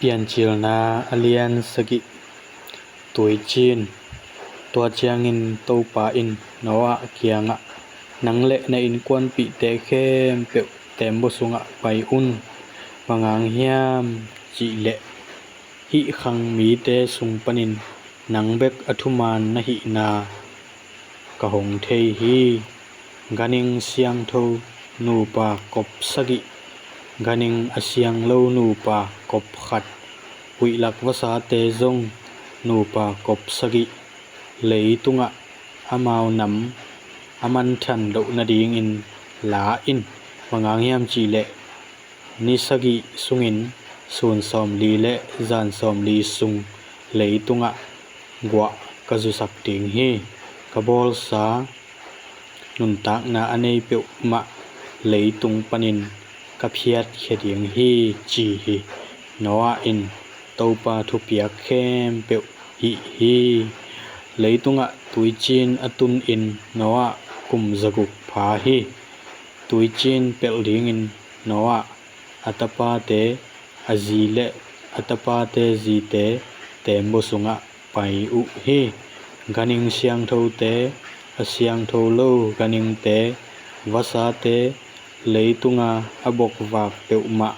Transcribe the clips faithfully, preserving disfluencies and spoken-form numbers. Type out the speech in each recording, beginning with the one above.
Piancilna a lian sagih. Tuiciin. Tua ciangin Topa in Noah kiangah, nang le na innkuanpihte khempeuh teembaw sungah pai un. Bang hang hiam cihleh hih khang mite sung panin nang bek a thuman na hihna ka hong thei hi. Ganhing siangtho nupa kop sagih, ganhing a siang lo nupa kop khat, huihlak vasate zong nupa kop sagih, leitungah amau nam a manthan loh nadingin la in. Bang hang hiam cihleh ni sagih sungin sun sawmli le zan sawmli sung leitungah guah ka zusak ding hi. Ka bawlsa nuntakna a nei peuhmah leitung panin ka phiatkhia ding hi, ci hi. Noah in Topa thupiak khempeuh hih hi. Leitungah tuiciin a tunin Noah kum zaguk pha hi. Tuiciin pelh dingin Noah, a tapate, a zi le a tapate zite teembaw sungah pai uh hi. Ganhing siangthote, a siangtho lo ganhingte, vasate, leitunga a bokvak peuhmah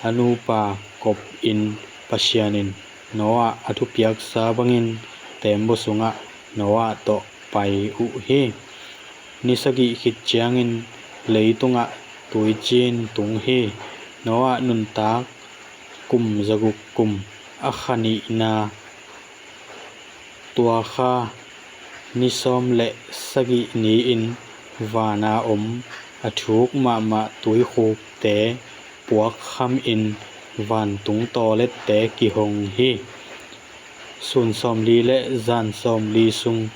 a nupa kopin Pasian in Noah a thupiaksa bangin teembaw sungah Noah tawh pai uh hi. Ni sagih khit ciangin leitungah tuiciin tung hi. Noah nuntak kum zaguk kum, a kha nihna, tua kha ni sawm le sagih ni-in vana om a thuk mahmah tuikhukte puakkhamin vantung tawlette kihong hi. Sun sawmli le zan sawmli sung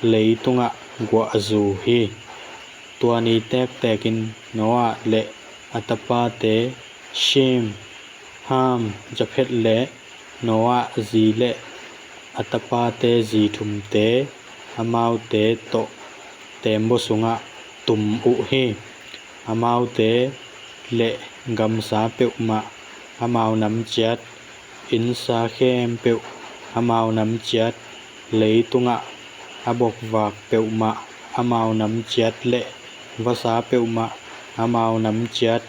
leitungah guah a zu hi. Tua ni tektekin Noah le a tapate Shem, Ham, Jafet le Noah zi le a tapate zi thumte, amaute tawh teembaw sungah tum uh hi. Amaute le gamsa peuhmah, amau nam ciat, innsa khempeuh, amau nam ciat, leitungah a bokvak peuhmah, amau nam ciat le vasa peuhmah, amau nam ciat,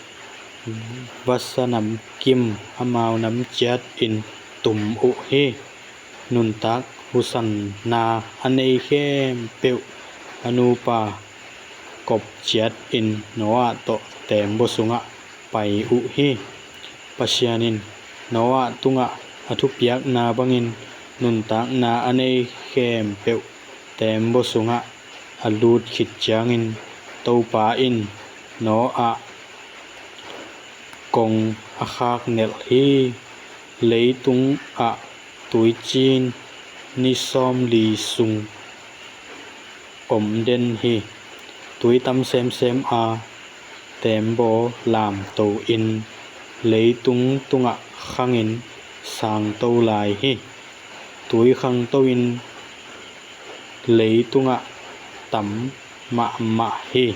vasa namkim, amau nam ciatin tum uh hi. Nuntak husanna a nei khempeuh a nupa kop ciatin Noah tawh teembaw sungah pai uh hi. Pasian in Noah tungah a thupiakna bangin nuntakna a nei khempeuh teembaw sungah a lut khit ciangin Topa in Noah kong a khak nelh hi. Leitung ah tuiciin ni sawmli sung om den hi. Tui tam semsem a, teembaw lamto in leitung tungah khangin sangto lai hi. Tui khangto in leitungah tam mahmah hi.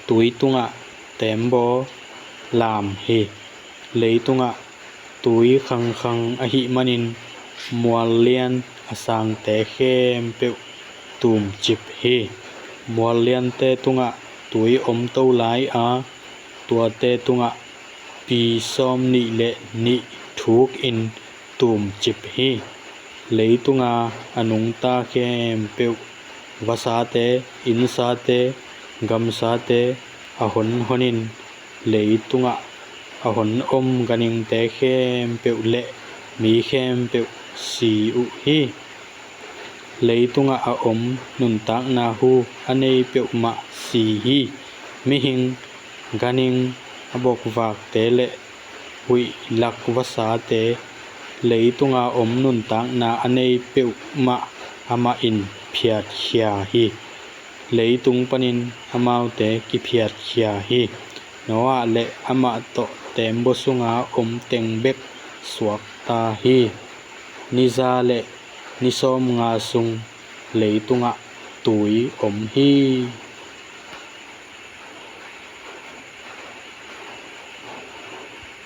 Tui tungah teembaw lam hi. Leitungah tui khangkhang ahih manin mual lian a sangte khempeuh tumcip hi. Mual liante tungah tui omto lai a, tuate tungah pi sawm nih le nih thukin tumcip hi. Leitunga a nungta khempeuh, vasate, innsate, gamsate, a honhonin leitungah a hon om ganhingte khempeuh le mi khempeuh si uh hi. Leitungah a om nuntakna hu a nei peuhmah si hi. Mihing, ganhing, a bokvakte le huih lak vasate, leitunga om nuntakna a nei peuhmah amah in phiatkhia hi. Leitung panin amaute kiphiatkhia hi. Noah le amah tawh teembaw sunga om teng bek suakta hi. Ni za le ni sawmnga sung leitungah tui om hi.